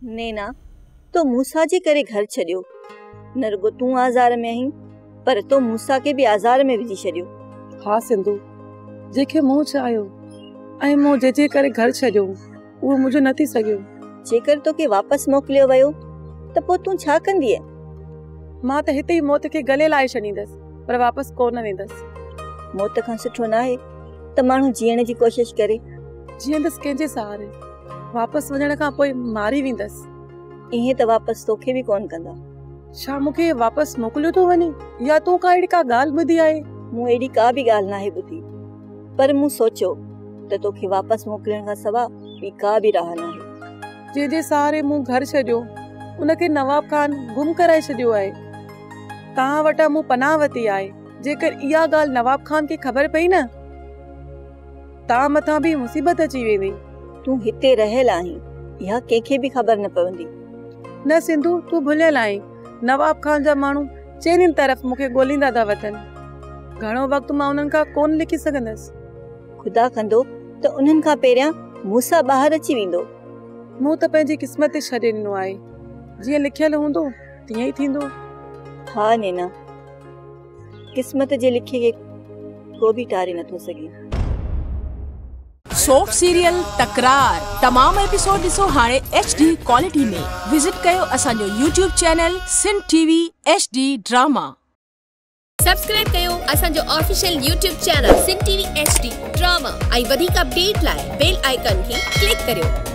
نينا، تو موسيٰ جي ڪري گهر ڇڏيو. نه رڳو تون آزار ۾ آهين، پر تو موسيٰ کي به آزار ۾ وجهي ڇڏيو. ها سنڌو، جنهن کي مون چاهيو ۽ مون جنهن جي ڪري گهر ڇڏيو، اهو منهنجو نه ٿي سگهيو. جيڪر توکي واپس موڪليو ويو ته پوء تون ڇا ڪندينء؟ مان ته هتي ئي موت کي گلي لائي ڇڏيندس، پر واپس ڪو نه ويندس. موت کان سٺو ناهي ته ماڻهو جيئڻ جي ڪوشش ڪري. جيئندس ڪنهن جي سهاري؟ واپس وڃڻ کان پوء ماري ويندس. ائين ته واپس توکي به ڪونه ڪندا. ڇا مون کي واپس موڪليو ٿو وڃي يا تون ڪا اهڙي ڪا ڳالهه ٻڌي آهي؟ مون اهڙي ڪا به ڳالهه ناهي ٻڌي، پر مون سوچيو ته توکي واپس موڪلڻ کان سوا ٻي ڪا به راهه ناهي. جنهن جي سهاري مون گهر ڇڏيو، ان کي نواب خان گم ڪرائي ڇڏيو آهي. توهان وٽان مون پناهه ورتي آهي. جيڪر اها ڳالهه نواب خان کي خبر پئي نه تان مٿان به مصيبت اچي ويندي. تون هتي رهيل آهين، اها ڪنهن کي به خبر نه پوندي. نه سنڌو، تون ڀليل آهين. نواب خان جا ماڻهو چئني طرف مون کي ڳوليندا ٿا وتن. گهڻو وقت مان انهن کان ڪونه لڪي سگهندس. خدا ڪندو ته انهن کان پهريان موسيٰ ٻاهر اچي ويندو. مون ته پنهنجي قسمت تي ڇڏي ڏنو آهي. جيئن لکيل هوندو، تيئن ئي ٿيندو. ها نينا، قسمت جي لکي کي ڪو به ٽاري نٿو سگهي. سوپ سيريل تڪرار تمام ايپيسوڊ ڏسو هاڻي ايڇ ڊي ڪوالٽي ۾. وزٽ ڪيو اسان جو YouTube channel Sindh T V H D drama. Subscribe ڪيو اسان جو official YouTube channel Sindh T V H D drama ۽ وڌيڪ اپڊيٽ لاء بيل آئيڪان کي ڪلڪ ڪريو.